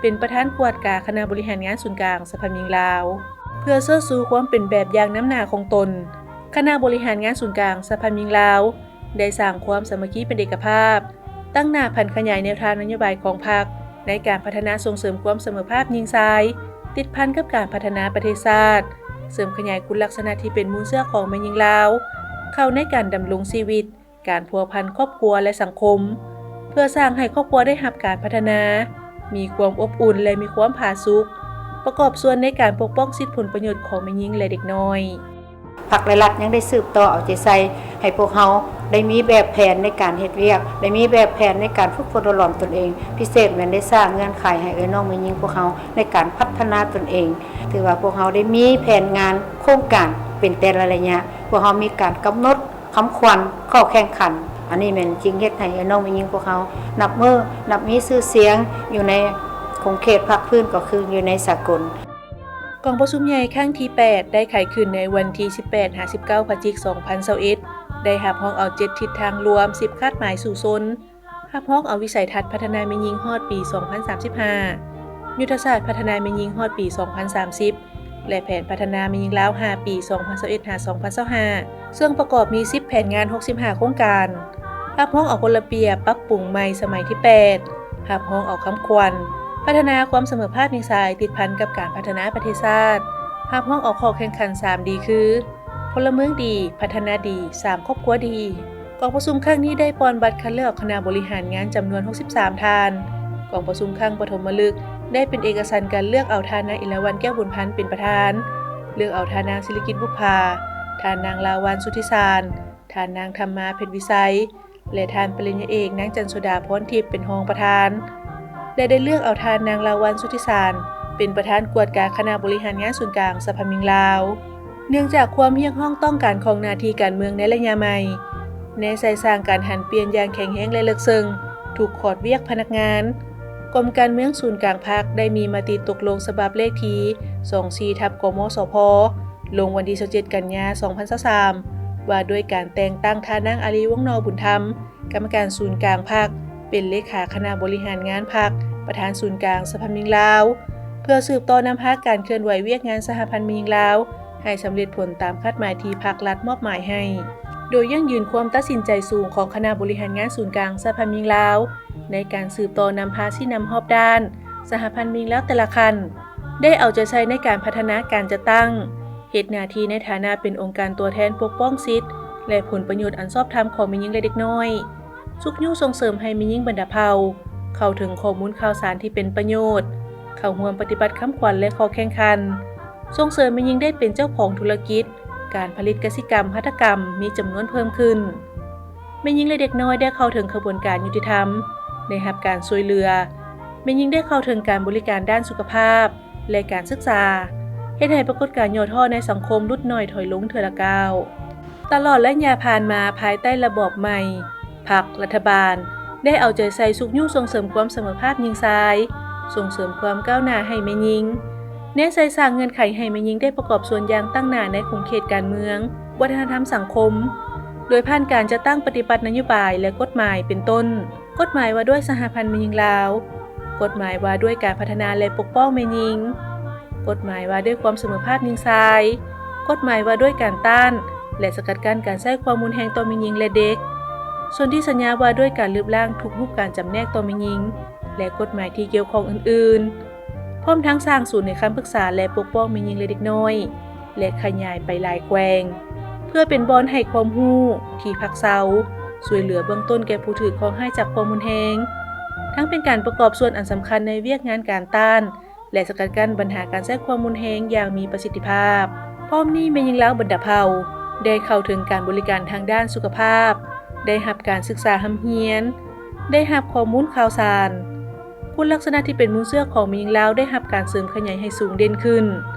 ເປັນປະທານກວດກາຄະນະບໍລິຫານງານສູນກາງສະພາແມ່ຍິງລາວ. ເພື່ອເຊີດຊູຄວາມເປັນແບບຢ່າງນຳໜ້າຂອງຕົນ, ຄະນະບໍລິຫານງານສູນກາງສະພາແມ່ຍິງລາວ ໄດ້ສ້າງຄວາມສາມັກຄີເປັນເອກະພາບ, ຕັ້ງໜ້າຜັນຂະຫຍາຍແນວທາງນະໂຍບາຍຂອງພັກ ໃນການພັດທະນາສົ່ງເສີມຄວາມສະເໝີພາບຍິງຊາຍ, ຕິດພັນກັບການພັດທະນາປະເທດຊາດ, ເສີມຂະຫຍາຍຄຸນລັກສະນະທີ່ເປັນມູນເຊື້ອຂອງແມ່ຍິງລາວ ເຂົ້າໃນການດຳລົງຊີວິດ, ການພົວພັນຄອບຄົວ ແລະ ສັງຄົມ, ເພື່ອສ້າງໃຫ້ຄອບຄົວໄດ້ຮັບການພັດທະນາ, ມີຄວາມອົບອຸ່ນ ແລະ ມີຄວາມຜາສຸກ, ປະກອບສ່ວນໃນການປົກປ້ອງສິດຜົນປະໂຫຍດຂອງແມ່ຍິງ ແລະ ເດັກນ້ອຍ. ພັກ ແລະ ລັດຍັງໄດ້ສືບຕໍ່ເອົາໃຈໃສ່ໃຫ້ພວກເຮົາໄດ້ມີແບບແຜນໃນການເຮັດວຽກ, ໄດ້ມີແບບແຜນໃນການຝຶກຝົນອົບຮົມຕົນເອງ, ພິເສດແມ່ນໄດ້ສ້າງເງື່ອນໄຂໃຫ້ເອື້ອຍນ້ອງແມ່ຍິງພວກເຮົາໃນການພັດທະນາຕົນເອງ. ຖືວ່າພວກເຮົາໄດ້ມີແຜນງານໂຄງການເປັນແຕ່ລະໄລຍະ, ພວກເຮົາມີການກຳນົດຄຳຂວັນ, ຂໍ້ແຂ່ງຂັນ, ອັນນີ້ແມ່ນຈຶ່ງເຮັດໃຫ້ເອື້ອຍນ້ອງແມ່ຍິງພວກເຮົານັບມື້ນັບມີຊື່ສຽງຢູ່ໃນຂົງເຂດພາກພື້ນ ກໍຄືຢູ່ໃນສາກົນ. ກອງປະຊຸມໃຫຍ່ຄັ້ງທີແປດ ໄດ້ໄຂຂຶ້ນໃນວັນທີສິບແປດຫາສິບເກົ້າ ພະຈິກ ສອງພັນຊາວເອັດ ໄດ້ຮັບຮອງເອົາເຈັດທິດທາງລວມ ສິບຄາດໝາຍສູ້ຊົນ, ຮັບຮອງເອົາວິໄສທັດພັດທະນາແມ່ຍິງຮອດປີສອງພັນສາມສິບຫ້າ, ຍຸດທະສາດພັດທະນາແມ່ຍິງຮອດປີສອງພັນສາມສິບ ແລະ ແຜນພັດທະນາແມ່ຍິງລາວຫ້າປີ ສອງພັນຊາວເອັດ ຫາ ສອງພັນຊາວຫ້າ ເຊິ່ງປະກອບມີສິບແຜນງານ ຫົກສິບຫ້າໂຄງການ, ຮັບຮອງເອົາກົດລະບຽບປັບປຸງໃໝ່ສະໄໝທີແປດ, ຮັບຮອງເອົາຄຳຂວັນ ພັດທະນາຄວາມສະເໝີພາບຍິງຊາຍ ຕິດພັນກັບການພັດທະນາປະເທດຊາດ, ຮັບຮອງເອົາຂໍ້ແຂ່ງຂັນສາມດີ ຄື ພົນລະເມືອງດີ, ພັດທະນາດີ, ສ້າງຄອບຄົວດີ. ກອງປະຊຸມຄັ້ງນີ້ໄດ້ປ່ອນບັດຄັດເລືອກຄະນະບໍລິຫານງານຈຳນວນຫົກສິບສາມທ່ານ. ກອງປະຊຸມຄັ້ງປະຖົມມະລຶກໄດ້ເປັນເອກະສັນການເລືອກເອົາທ່ານນາງ ອິລະວັນ ແກ້ວບຸນພັນ ເປັນປະທານ, ເລືອກເອົາທ່ານນາງ ສິລິກິດ ບຸບຜາ, ທ່ານນາງ ລາວັນ ສຸດທິສານ, ທ່ານນາງ ທຳມາ ເພັດວິໄຊ ແລະ ທ່ານປະລິນຍາເອກ ນາງ ຈັນໂສດາ ພອນທິບ ເປັນຮອງປະທານ ແລະ ໄດ້ເລືອກເອົາທ່ານນາງ ລາວັນ ສຸດທິສານ ເປັນປະທານກວດກາຄະນະບໍລິຫານງານສູນກາງສະພາແມ່ຍິງລາວ. ເນື່ອງຈາກຄວາມຮຽກຮ້ອງຕ້ອງການຂອງໜ້າທີ່ການເມືອງໃນໄລຍະໃໝ່ ແນໃສ່ສ້າງການຫັນປ່ຽນຢ່າງແຂງແຮງ ແລະ ເລິກເຊິ່ງທຸກຂອດວຽກພະນັກງານ, ກົມການເມືອງສູນກາງພັກໄດ້ມີມະຕິຕົກລົງສະບັບເລກທີສອງສີ່ ທັບ ກມສພ ລົງວັນທີຊາວເຈັດ ກັນຍາ ສອງພັນຊາວສາມ ວ່າດ້ວຍການແຕ່ງຕັ້ງທ່ານນາງ ອາລີ ວົງນໍບຸນທຳ ກຳມະການສູນກາງພັກ ເປັນເລຂາຄະນະບໍລິຫານງານພັກ ປະທານສູນກາງສະພາແມ່ຍິງລາວ ເພື່ອສືບຕໍ່ນຳພາການເຄື່ອນໄຫວວຽກງານສະຫະພັນແມ່ຍິງລາວ ໃຫ້ສຳເລັດຜົນຕາມຄາດໝາຍທີ່ພັກລັດມອບໝາຍໃຫ້, ໂດຍຢັ້ງຢືນຄວາມຕັດສິນໃຈສູງຂອງຄະນະບໍລິຫານງານສູນກາງສະພາແມ່ຍິງລາວ ໃນການສືບຕໍ່ນຳພາຊີ້ນຳຮອບດ້ານສະຫະພັນແມ່ຍິງລາວແຕ່ລະຂັ້ນ ໄດ້ເອົາໃຈໃສ່ໃນການພັດທະນາການຈັດຕັ້ງ, ເຮັດໜ້າທີ່ໃນຖານະເປັນອົງການຕົວແທນປົກປ້ອງສິດ ແລະ ຜົນປະໂຫຍດອັນຊອບທຳຂອງແມ່ຍິງ ແລະ ເດັກນ້ອຍ, ຊຸກຍູ້ສົ່ງເສີມໃຫ້ແມ່ຍິງບັນດາເຜົ່າເຂົ້າເຖິງຂໍ້ມູນຂ່າວສານທີ່ເປັນປະໂຫຍດ, ເຂົ້າຮ່ວມປະຕິບັດຄຳຂວັນ ແລະ ຂໍ້ແຂ່ງຂັນ, ສົ່ງເສີມແມ່ຍິງໄດ້ເປັນເຈົ້າຂອງທຸລະກິດ, ການຜະລິດກະສິກຳ, ຫັດຖະກຳມີຈຳນວນເພີ່ມຂຶ້ນ. ແມ່ຍິງ ແລະ ເດັກນ້ອຍໄດ້ເຂົ້າເຖິງຂະບວນການຍຸຕິທຳ, ໄດ້ຮັບການຊ່ວຍເຫຼືອ, ແມ່ຍິງໄດ້ເຂົ້າເຖິງການບໍລິການດ້ານສຸຂະພາບ ແລະ ການສຶກສາ, ເຮັດໃຫ້ປາກົດການຫຍໍ້ທໍ້ໃນສັງຄົມຫຼຸດໜ້ອຍຖອຍລົງເທື່ອລະກ້າວ. ຕະຫຼອດໄລຍະຜ່ານມາ, ພາຍໃຕ້ລະບອບໃໝ່, ພັກ, ລັດຖະບານ ໄດ້ເອົາໃຈໃສ່ຊຸກຍູ້ສົ່ງເສີມຄວາມສະເໝີພາບຍິງຊາຍ, ສົ່ງເສີມຄວາມກ້າວໜ້າໃຫ້ແມ່ຍິງ, ແນໃສ່ສ້າງເງື່ອນໄຂໃຫ້ແມ່ຍິງໄດ້ປະກອບສ່ວນຢ່າງຕັ້ງໜ້າໃນຂົງເຂດການເມືອງ, ວັດທະນະທຳສັງຄົມ, ໂດຍຜ່ານການຈັດຕັ້ງປະຕິບັດນະໂຍບາຍ ແລະ ກົດໝາຍ ເປັນຕົ້ນ ກົດໝາຍວ່າດ້ວຍສະຫະພັນແມ່ຍິງລາວ, ກົດໝາຍວ່າດ້ວຍການພັດທະນາ ແລະ ປົກປ້ອງແມ່ຍິງ, ກົດໝາຍວ່າດ້ວຍຄວາມສະເໝີພາບຍິງຊາຍ, ກົດໝາຍວ່າດ້ວຍການຕ້ານ ແລະ ສະກັດກັ້ນການໃຊ້ຄວາມຮຸນແຮງຕໍ່ແມ່ຍິງ ແລະ ເດັກ, ສົນທິສັນຍາວ່າດ້ວຍການລຶບລ້າງທຸກຮູບການຈຳແນກຕໍ່ແມ່ຍິງ ແລະ ກົດໝາຍທີ່ກ່ຽວຂ້ອງອື່ນໆ, ພ້ອມທັງສ້າງສູນໃຫ້ຄຳປຶກສາ ແລະ ປົກປ້ອງແມ່ຍິງ ແລະ ເດັກນ້ອຍ ແລະ ຂະຫຍາຍໄປຫຼາຍແຂວງ ເພື່ອເປັນບ່ອນໃຫ້ຄວາມຮູ້, ທີ່ພັກເຊົາ, ຊ່ວຍເຫຼືອເບື້ອງຕົ້ນແກ່ຜູ້ຖືກເຄາະຮ້າຍຈາກຄວາມຮຸນແຮງ, ທັງເປັນການປະກອບສ່ວນອັນສຳຄັນໃນວຽກງານການຕ້ານ ແລະ ສະກັດກັ້ນບັນຫາການໃຊ້ຄວາມຮຸນແຮງຢ່າງມີປະສິດທິພາບ. ພ້ອມນີ້, ແມ່ຍິງລາວບັນດາເຜົ່າໄດ້ເຂົ້າເຖິງການບໍລິການທາງດ້ານສຸຂະພາບ, ໄດ້ຮັບການສຶກສາຮ່ຳຮຽນ, ໄດ້ຮັບຂໍ້ມູນຂ່າວສານ, ຄຸນລັກສະນະທີ່ເປັນມູນເຊື້ອຂອງແມ່ຍິງລາວໄດ້ຮັບການເສີມຂະຫຍາຍໃຫ້ສູງເດັ່ນຂຶ້ນ.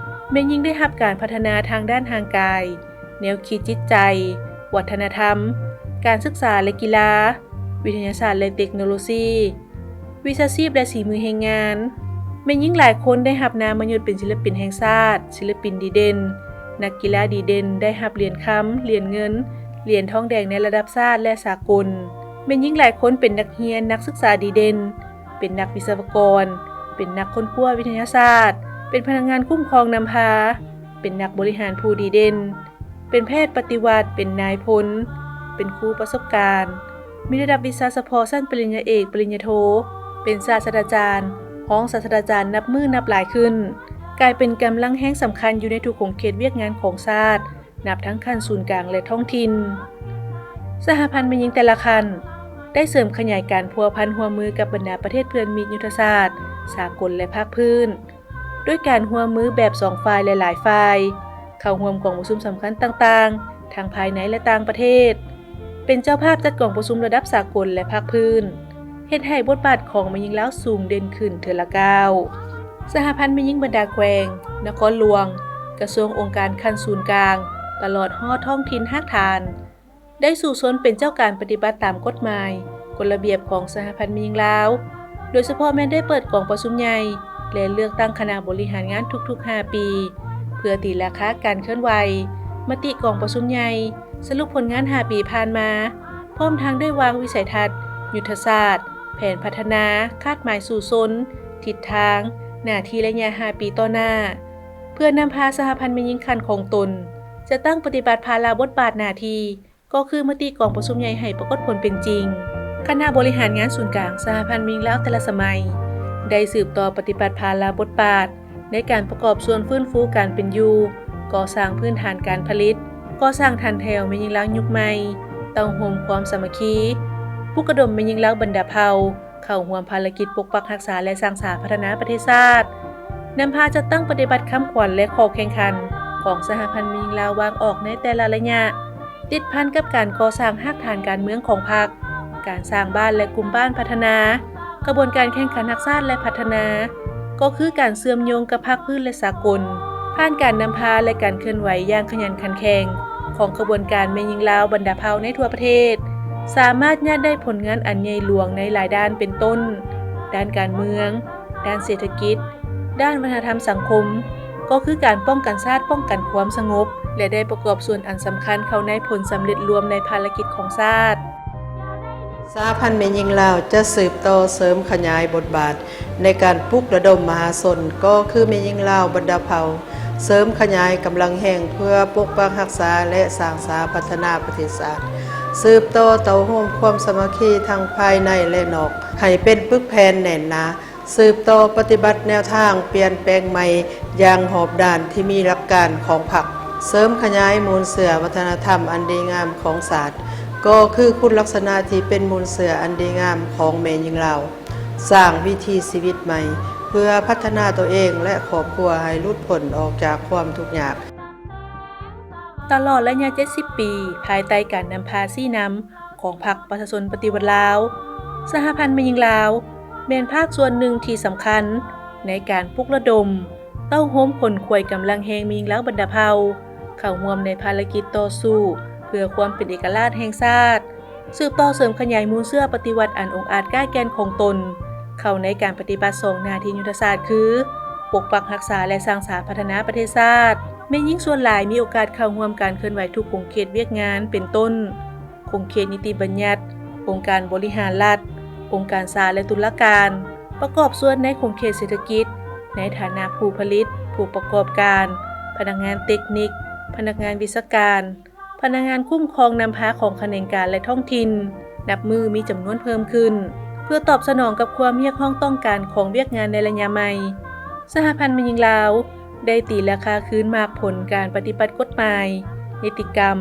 ແມ່ຍິງໄດ້ຮັບການພັດທະນາທາງດ້ານຮ່າງກາຍ, ແນວຄິດຈິດໃຈ, ວັດທະນະທຳ, ການສຶກສາ ແລະ ກິລາ, ວິທະຍາສາດ ແລະ ເຕັກໂນໂລຊີ, ວິຊາຊີບ ແລະ ສີມືແຮງງານ. ແມ່ຍິງຫຼາຍຄົນໄດ້ຮັບນາມມະຍົດເປັນສິລະປິນແຫ່ງຊາດ, ສິລະປິນດີເດັ່ນ, ນັກກິລາດີເດັ່ນ, ໄດ້ຮັບຫຼຽນຄຳ, ຫຼຽນເງິນ, ຫຼຽນທອງແດງໃນລະດັບຊາດ ແລະ ສາກົນ. ແມ່ຍິງຫຼາຍຄົນເປັນນັກຮຽນ, ນັກສຶກສາດີເດັ່ນ, ເປັນນັກວິສະວະກອນ, ເປັນນັກຄົ້ນຄວ້າວິທະຍາສາດ, ເປັນພະນັກງານຄຸ້ມຄອງນຳພາ, ເປັນນັກບໍລິຫານຜູ້ດີເດັ່ນ, ເປັນແພດປະຕິວັດ, ເປັນນາຍພົນ, ເປັນຄູປະສົບການ, ມີລະດັບວິຊາສະເພາະຊັ້ນປະລິນຍາເອກ, ປະລິນຍາໂທ, ເປັນສາດສະດາຈານ, ຮອງສາດສະດາຈານນັບມື້ນັບຫຼາຍຂຶ້ນ, ກາຍເປັນກຳລັງແຮງສຳຄັນຢູ່ໃນທຸກຂົງເຂດວຽກງານຂອງຊາດ, ນັບທັງຂັ້ນສູນກາງ ແລະ ທ້ອງຖິ່ນ. ສະຫະພັນແມ່ຍິງແຕ່ລະຂັ້ນ ໄດ້ເສີມຂະຫຍາຍການພົວພັນຮ່ວມມືກັບບັນດາປະເທດເພື່ອນມິດຍຸດທະສາດສາກົນ ແລະ ພາກພື້ນ, ດ້ວຍການຮ່ວມມືແບບສອງຝ່າຍ ແລະ ຫຼາຍຝ່າຍ, ເຂົ້າຮ່ວມກອງປະຊຸມສຳຄັນຕ່າງໆ ທັງພາຍໃນ ແລະ ຕ່າງປະເທດ, ເປັນເຈົ້າພາບຈັດກອງປະຊຸມລະດັບສາກົນ ແລະ ພາກພື້ນ, ເຮັດໃຫ້ບົດບາດຂອງແມ່ຍິງລາວສູງເດັ່ນຂຶ້ນເທື່ອລະກ້າວ. ສະຫະພັນແມ່ຍິງບັນດາແຂວງ, ນະຄອນຫຼວງ, ກະຊວງອົງການຂັ້ນສູນກາງ, ຕະຫຼອດຮອດທ້ອງຖິ່ນຮາກຖານ, ໄດ້ສູ້ຊົນເປັນເຈົ້າການປະຕິບັດຕາມກົດໝາຍ, ກົດລະບຽບຂອງສະຫະພັນແມ່ຍິງລາວ, ໂດຍສະເພາະແມ່ນໄດ້ເປີດກອງປະຊຸມໃຫຍ່ ແລະ ເລືອກຕັ້ງຄະນະບໍລິຫານງານທຸກໆຫ້າປີ ເພື່ອຕີລາຄາການເຄື່ອນໄຫວ, ມະຕິກອງປະຊຸມໃຫຍ່, ສະຫຼຸບຜົນງານຫ້າປີຜ່ານມາ, ພ້ອມທັງໄດ້ວາງວິໄສທັດ, ຍຸດທະສາດ, ແຜນພັດທະນາ, ຄາດໝາຍສູ້ຊົນ, ທິດທາງ, ໜ້າທີ່ໄລຍະຫ້າປີຕໍ່ໜ້າ, ເພື່ອນຳພາສະຫະພັນແມ່ຍິງຂັ້ນຂອງຕົນ ຈັດຕັ້ງປະຕິບັດພາລະບົດບາດໜ້າທີ່ ກໍຄືມະຕິກອງປະຊຸມໃຫຍ່ໃຫ້ປາກົດຜົນເປັນຈິງ. ຄະນະບໍລິຫານງານສູນກາງສະຫະພັນແມ່ຍິງລາວແຕ່ລະສະໄໝ ໄດ້ສືບຕໍ່ປະຕິບັດພາລະບົດບາດໃນການປະກອບສ່ວນຟື້ນຟູການເປັນຢູ່, ກໍ່ສ້າງພື້ນຖານການຜະລິດ, ກໍ່ສ້າງຖານແຖວແມ່ຍິງລາວຍຸກໃໝ່, ເຕົ້າໂຮມຄວາມສາມັກຄີ, ປຸກລະດົມແມ່ຍິງລາວບັນດາເຜົ່າ ເຂົ້າຮ່ວມພາລະກິດປົກປັກຮັກສາ ແລະ ສ້າງສາພັດທະນາປະເທດຊາດ, ນຳພາຈັດຕັ້ງປະຕິບັດຄຳຂວັນ ແລະ ຂໍ້ແຂ່ງຂັນຂອງສະຫະພັນແມ່ຍິງລາວວາງອອກໃນແຕ່ລະໄລຍະ, ຕິດພັນກັບການກໍ່ສ້າງຮາກຖານການເມືອງຂອງພັກ, ການສ້າງບ້ານ ແລະ ກຸ່ມບ້ານພັດທະນາ, ຂະບວນການແຂ່ງຂັນຮັກຊາດ ແລະ ພັດທະນາ, ກໍຄືການເຊື່ອມໂຍງກັບພາກພື້ນ ແລະ ສາກົນ, ຜ່ານການນຳພາ ແລະ ການເຄື່ອນໄຫວຢ່າງຂະຫຍັນຂັນແຂງຂອງຂະບວນການແມ່ຍິງລາວບັນດາເຜົ່າໃນທົ່ວປະເທດ, ສາມາດຍາດໄດ້ຜົນງານອັນໃຫຍ່ຫຼວງໃນຫຼາຍດ້ານ ເປັນຕົ້ນ ດ້ານການເມືອງ, ດ້ານເສດຖະກິດ, ດ້ານວັດທະນະທຳສັງຄົມ, ກໍຄືການປ້ອງກັນຊາດ, ປ້ອງກັນຄວາມສະຫງົບ ແລະ ໄດ້ປະກອບສ່ວນອັນສຳຄັນເຂົ້າໃນຜົນສຳເລັດລວມໃນພາລະກິດຂອງຊາດ. ສະຫະພັນແມ່ຍິງລາວຈະສືບຕໍ່ເສີມຂະຫຍາຍບົດບາດໃນການປຸກລະດົມມະຫາຊົນ, ກໍຄືແມ່ຍິງລາວບັນດາເຜົ່າ, ເສີມຂະຫຍາຍກຳລັງແຮງເພື່ອປົກປັກຮັກສາ ແລະ ສ້າງສາພັດທະນາປະເທດຊາດ, ສືບຕໍ່ເຕົ້າໂຮມຄວາມສາມັກຄີທັງພາຍໃນ ແລະ ນອກ ໃຫ້ເປັນປຶກແຜ່ນແໜ້ນໜາ, ສືບຕໍ່ປະຕິບັດແນວທາງປ່ຽນແປງໃໝ່ຢ່າງຮອບດ້ານທີ່ມີຫຼັກການຂອງພັກ, ເສີມຂະຫຍາຍມູນເຊື້ອວັດທະນະທຳອັນດີງາມຂອງຊາດ, ກໍຄືຄຸນລັກສະນະທີ່ເປັນມູນເຊື້ອອັນດີງາມຂອງແມ່ຍິງລາວ, ສ້າງວິຖີຊີວິດໃໝ່ເພື່ອພັດທະນາຕົວເອງ ແລະ ຄອບຄົວໃຫ້ຫຼຸດພົ້ນອອກຈາກຄວາມທຸກຍາກ. ຕະຫຼອດໄລຍະເຈັດສິບປີ ພາຍໃຕ້ການນຳພາຊີ້ນຳຂອງພັກປະຊາຊົນປະຕິວັດລາວ, ສະຫະພັນແມ່ຍິງລາວ ແມ່ນພາກສ່ວນໜຶ່ງທີ່ສຳຄັນໃນການປຸກລະດົມ, ເຕົ້າໂຮມຂົນຂວາຍກຳລັງແຮງແມ່ຍິງລາວບັນດາເຜົ່າ ເຂົ້າຮ່ວມໃນພາລະກິດຕໍ່ສູ້ເພື່ອຄວາມເປັນເອກະລາດແຫ່ງຊາດ, ສືບຕໍ່ເສີມຂະຫຍາຍມູນເຊື້ອປະຕິວັດອັນອົງອາດກ້າແກ່ນຂອງຕົນ ເຂົ້າໃນການປະຕິບັດສອງໜ້າທີ່ຍຸດທະສາດຄື ປົກປັກຮັກສາ ແລະ ສ້າງສາພັດທະນາປະເທດຊາດ. ແມ່ຍິງສ່ວນຫຼາຍມີໂອກາດເຂົ້າຮ່ວມການເຄື່ອນໄຫວທຸກຂົງເຂດວຽກງານ ເປັນຕົ້ນ ຂົງເຂດນິຕິບັນຍັດ, ອົງການບໍລິຫານລັດ, ອົງການສານ ແລະ ຕຸລາການ, ປະກອບສ່ວນໃນຂົງເຂດເສດຖະກິດ ໃນຖານະຜູ້ຜະລິດ, ຜູ້ປະກອບການ, ພະນັກງານເຕັກນິກ, ພະນັກງານວິຊາການ, ພະນັກງານຄຸ້ມຄອງນຳພາຂອງຂະແໜງການ ແລະ ທ້ອງຖິ່ນ ນັບມື້ມີຈຳນວນເພີ່ມຂຶ້ນ. ເພື່ອຕອບສະໜອງກັບຄວາມຮຽກຮ້ອງຕ້ອງການຂອງວຽກງານໃນໄລຍະໃໝ່, ສະຫະພັນແມ່ຍິງລາວໄດ້ຕີລາຄາຄືນໝາກຜົນການປະຕິບັດກົດໝາຍ, ນິຕິກຳ,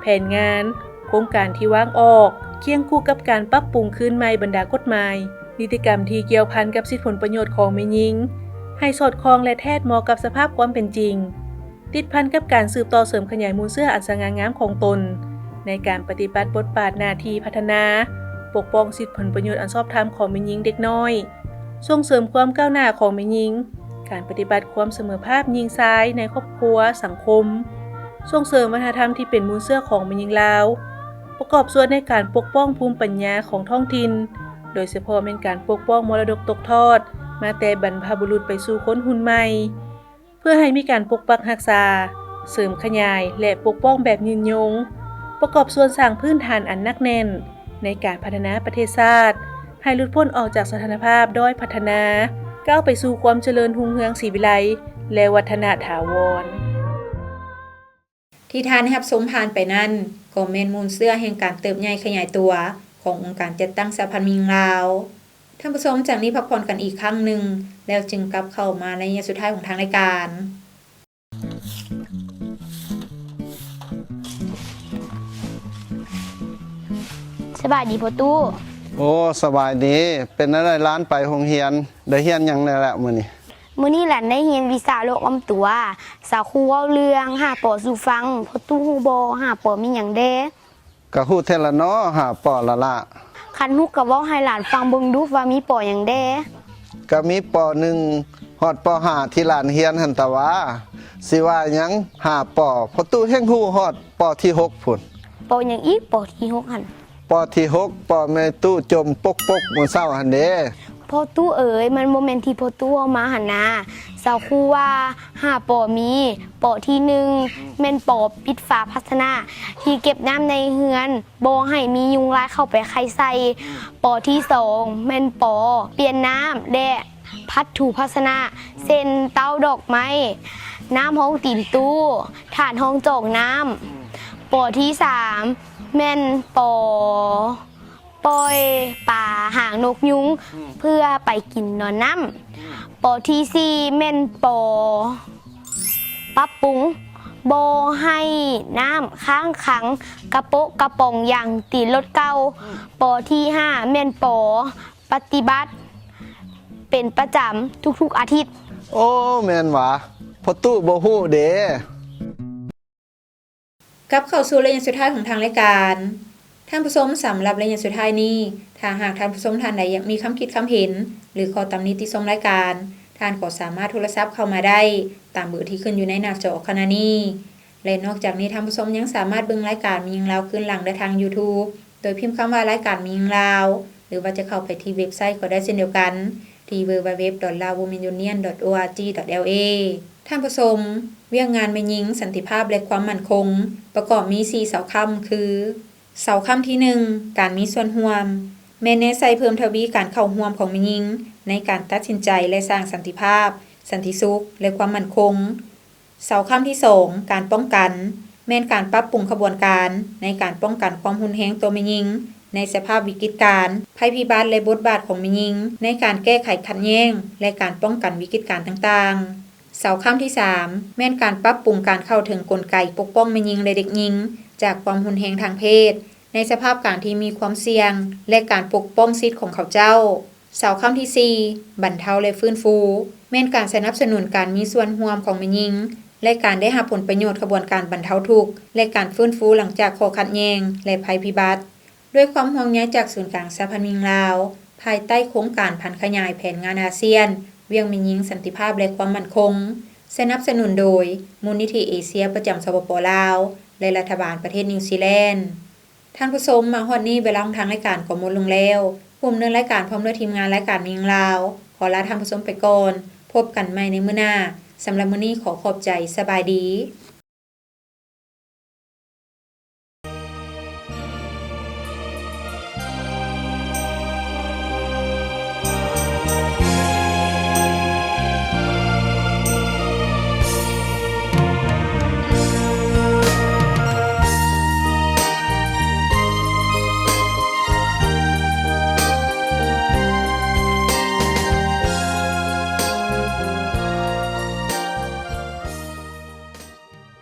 ແຜນງານ, ໂຄງການທີ່ວາງອອກ, ຄຽງຄູ່ກັບການປັບປຸງຄືນໃໝ່ບັນດາກົດໝາຍ, ນິຕິກຳທີ່ກ່ຽວພັນກັບສິດຜົນປະໂຫຍດຂອງແມ່ຍິງ ໃຫ້ສອດຄ່ອງ ແລະ ແທດເໝາະກັບສະພາບຄວາມເປັນຈິງ. ຕິດພັນກັບການສືບຕໍ່ເສີມຂະຫຍາຍມູນເຊື້ອອັນສະຫງ່າງາມຂອງຕົນ ໃນການປະຕິບັດບົດບາດໜ້າທີ່ພັດທະນາ, ປົກປ້ອງສິດຜົນປະໂຫຍດອັນຊອບທຳຂອງແມ່ຍິງເດັກນ້ອຍ, ສົ່ງເສີມຄວາມກ້າວໜ້າຂອງແມ່ຍິງ, ການປະຕິບັດຄວາມສະເໝີພາບຍິງຊາຍໃນຄອບຄົວ, ສັງຄົມ, ສົ່ງເສີມວັດທະນະທຳທີ່ເປັນມູນເຊື້ອຂອງແມ່ຍິງລາວ, ປະກອບສ່ວນໃນການປົກປ້ອງພູມປັນຍາຂອງທ້ອງຖິ່ນ, ໂດຍສະເພາະແມ່ນການປົກປ້ອງມໍລະດົກຕົກທອດມາແຕ່ບັນພະບຸລຸດໄປສູ່ຄົນຮຸ່ນໃໝ່. ເພື່ອໃຫ້ມີການປົກປັກຮັກສາ, ເສີມຂະຫຍາຍ ແລະ ປົກປ້ອງແບບຍືນຍົງ, ປະກອບສ່ວນສ້າງພື້ນຖານອັນໜັກແໜ້ນໃນການພັດທະນາປະເທດຊາດ ໃຫ້ຫຼຸດພົ້ນອອກຈາກສະຖານະພາບດ້ອຍພັດທະນາ, ກ້າວໄປສູ່ຄວາມຈະເລີນຮຸ່ງເຮືອງສີວິໄລ ແລະ ວັດທະນະຖາວອນ. ທີ່ທ່ານໄດ້ຮັບຊົມຜ່ານໄປນັ້ນ ກໍແມ່ນມູນເຊື້ອແຫ່ງການເຕີບໃຫຍ່ຂະຫຍາຍຕົວຂອງອົງການຈັດຕັ້ງສະຫະພັນແມ່ຍິງລາວ. ທ່ານຜູ້ຊົມ ຈາກນີ້ພັກຜ່ອນກັນອີກຄັ້ງໜຶ່ງ ແລ້ວຈຶ່ງກັບເຂົ້າມາໃນໄລຍະສຸດທ້າຍຂອງທາງລາຍການ. ສະບາຍດີພໍ່ຕູ້. ໂອ້ ສະບາຍດີ. ເປັນແນວໃດຫຼານໄປໂຮງຮຽນ? ໄດ້ຮຽນຫຍັງແດ່ລະມື້ນີ້? ມື້ນີ້ຫຼານໄດ້ຮຽນວິຊາໂລກອ້ອມຕົວ. ສາວຄູເວົ້າເລື່ອງຫ້າ ປໍ ສູ່ຟັງ. ພໍ່ຕູ້ຮູ້ບໍ່ ຫ້າ ປໍ ມີຫຍັງແດ່? ກະຮູ້ແທ້ລະເນາະ ຫ້າ ປໍ ລະລະ. ຄັນຮູ້ກະເວົ້າໃຫ້ຫຼານຟັງເບິ່ງດູວ່າມີ ປໍ ຫຍັງແດ່? ກະມີ ປໍ ໜຶ່ງ ຮອດ ປໍ ຫ້າ ທີ່ຫຼານຮຽນຫັ້ນຕະຫວາ. ຊິວ່າຫຍັງ ຫ້າ ປໍ ພໍ່ຕູ້ແຮ່ງຮູ້ຮອດ ປໍ ທີ ຫົກ ພຸ້ນ. ປໍ ຫຍັງອີກ ປໍ ທີ ຫົກ ຫັ້ນ? ປໍ ທີ ຫົກ ປໍ ແມ່ຕູ້ຈົ່ມປົກໆ ມື້ເຊົ້າຫັ້ນເດ. ພໍ່ຕູ້ເອີຍ ມັນບໍ່ແມ່ນທີ່ພໍ່ຕູ້ເວົ້າມາຫັ້ນນາ. ສາວຄູວ່າ ຫ້າ ປໍ ມີ ປໍ ທີ ໜຶ່ງ ແມ່ນ ປໍ ປິດຝາພາຊະນະທີ່ເກັບນ້ຳໃນເຮືອນ ບໍ່ໃຫ້ມີຍຸງລາຍເຂົ້າໄປໄຂ່ໃສ່. ປໍ ທີ ສອງ ແມ່ນ ປໍ ປ່ຽນນ້ຳ ແລະ ພັດຖູພາຊະນະ ເຊັ່ນ ເຕົ້າດອກໄມ້, ນ້ຳຮອງຕີນຕູ້, ຖາດຮອງຈອກນ້ຳ. ປໍ ທີ ສາມ ແມ່ນ ປໍ ປ່ອຍປາຫາງນົກຍຸງ ອືມ ເພື່ອໄປກິນນອນນ້ຳ. ອືມ ປໍ ທີ ສີ່ ແມ່ນ ປໍ ປັບປຸງ ບໍ່ໃຫ້ນ້ຳຄ້າງຂັງກະໂປະກະປ໋ອງຢາງຕີນລົດເກົ່າ. ອືມ ປໍ ທີ ຫ້າ ແມ່ນ ປໍ ປະຕິບັດເປັນປະຈຳທຸກໆອາທິດ. ໂອ້ ແມ່ນຫວາ ພໍ່ຕູ້ບໍ່ຮູ້ເດ. ກັບເຂົ້າສູ່ໄລຍະສຸດທ້າຍຂອງທາງລາຍການ. ທ່ານຜູ້ຊົມ, ສຳລັບໄລຍະສຸດທ້າຍນີ້, ຖ້າຫາກທ່ານຜູ້ຊົມທ່ານໃດຢາກມີຄຳຄິດຄຳເຫັນ ຫຼື ຂໍ້ຕຳໜິຕິຊົມລາຍການ, ທ່ານກໍສາມາດໂທລະສັບເຂົ້າມາໄດ້ຕາມເບີທີ່ຂຶ້ນຢູ່ໃນໜ້າຈໍຂະນະນີ້. ແລະ ນອກຈາກນີ້, ທ່ານຜູ້ຊົມຍັງສາມາດເບິ່ງລາຍການແມ່ຍິງລາວຄືນຫຼັງໄດ້ທາງ YouTube ໂດຍພິມຄຳວ່າ ລາຍການແມ່ຍິງລາວ ຫຼືວ່າຈະເຂົ້າໄປທີ່ເວັບໄຊກໍໄດ້ເຊັ່ນດຽວກັນ ທີ່ www.laowomenunion.org.la. ທ່ານຜູ້ຊົມ, ວຽກງານແມ່ຍິງ, ສັນຕິພາບ ແລະ ຄວາມໝັ້ນຄົງ ປະກອບມີສີ່ເສົາຄ້ຳຄື, ເສົາຄ້ຳທີໜຶ່ງ ການມີສ່ວນຮ່ວມ ແມ່ນແນໃສ່ເພີ່ມທະວີການເຂົ້າຮ່ວມຂອງແມ່ຍິງໃນການຕັດສິນໃຈ ແລະ ສ້າງສັນຕິພາບ, ສັນຕິສຸກ ແລະ ຄວາມໝັ້ນຄົງ. ເສົາຄ້ຳທີສອງ ການປ້ອງກັນ ແມ່ນການປັບປຸງຂະບວນການໃນການປ້ອງກັນຄວາມຮຸນແຮງຕໍ່ແມ່ຍິງໃນສະພາບວິກິດການ, ໄພພິບັດ ແລະ ບົດບາດຂອງແມ່ຍິງໃນການແກ້ໄຂຂັດແຍ້ງ ແລະ ການປ້ອງກັນວິກິດການຕ່າງໆ. ເສົາຄ້ຳທີສາມ ແມ່ນການປັບປຸງການເຂົ້າເຖິງກົນໄກປົກປ້ອງແມ່ຍິງ ແລະ ເດັກຍິງຈາກຄວາມຮຸນແຮງທາງເພດ ໃນສະພາບການທີ່ມີຄວາມສ່ຽງ ແລະ ການປົກປ້ອງສິດຂອງເຂົາເຈົ້າ. ເສົາຄ້ຳທີສີ່ ບັນເທົາ ແລະ ຟື້ນຟູ ແມ່ນການສະໜັບສະໜູນການມີສ່ວນຮ່ວມຂອງແມ່ຍິງ ແລະ ການໄດ້ຮັບຜົນປະໂຫຍດຂະບວນການບັນເທົາທຸກ ແລະ ການຟື້ນຟູຫຼັງຈາກຂໍ້ຂັດແຍ່ງ ແລະ ໄພພິບັດ. ດ້ວຍຄວາມຫ່ວງໃຍຈາກສູນກາງສະຫະພັນແມ່ຍິງລາວ, ພາຍໃຕ້ໂຄງການຜັນຂະຫຍາຍແຜນງານອາຊຽນ ວຽກແມ່ຍິງ, ສັນຕິພາບ ແລະ ຄວາມໝັ້ນຄົງ, ສະໜັບສະໜູນໂດຍ ມູນນິທິເອເຊຍ ປະຈຳ ສປປ ລາວ ແລະ ລັດຖະບານປະເທດນິວຊີແລນ. ທ່ານຜູ້ຊົມ, ມາຮອດນີ້ເວລາຂອງທາງລາຍການກໍໝົດລົງແລ້ວ. ຜູ້ດຳເນີນລາຍການພ້ອມດ້ວຍທີມງານລາຍການແມ່ຍິງລາວ ຂໍລາທ່ານຜູ້ຊົມໄປກ່ອນ. ພົບກັນໃໝ່ໃນມື້ໜ້າ. ສຳລັບມື້ນີ້ຂໍຂອບໃຈ. ສະບາຍດີ.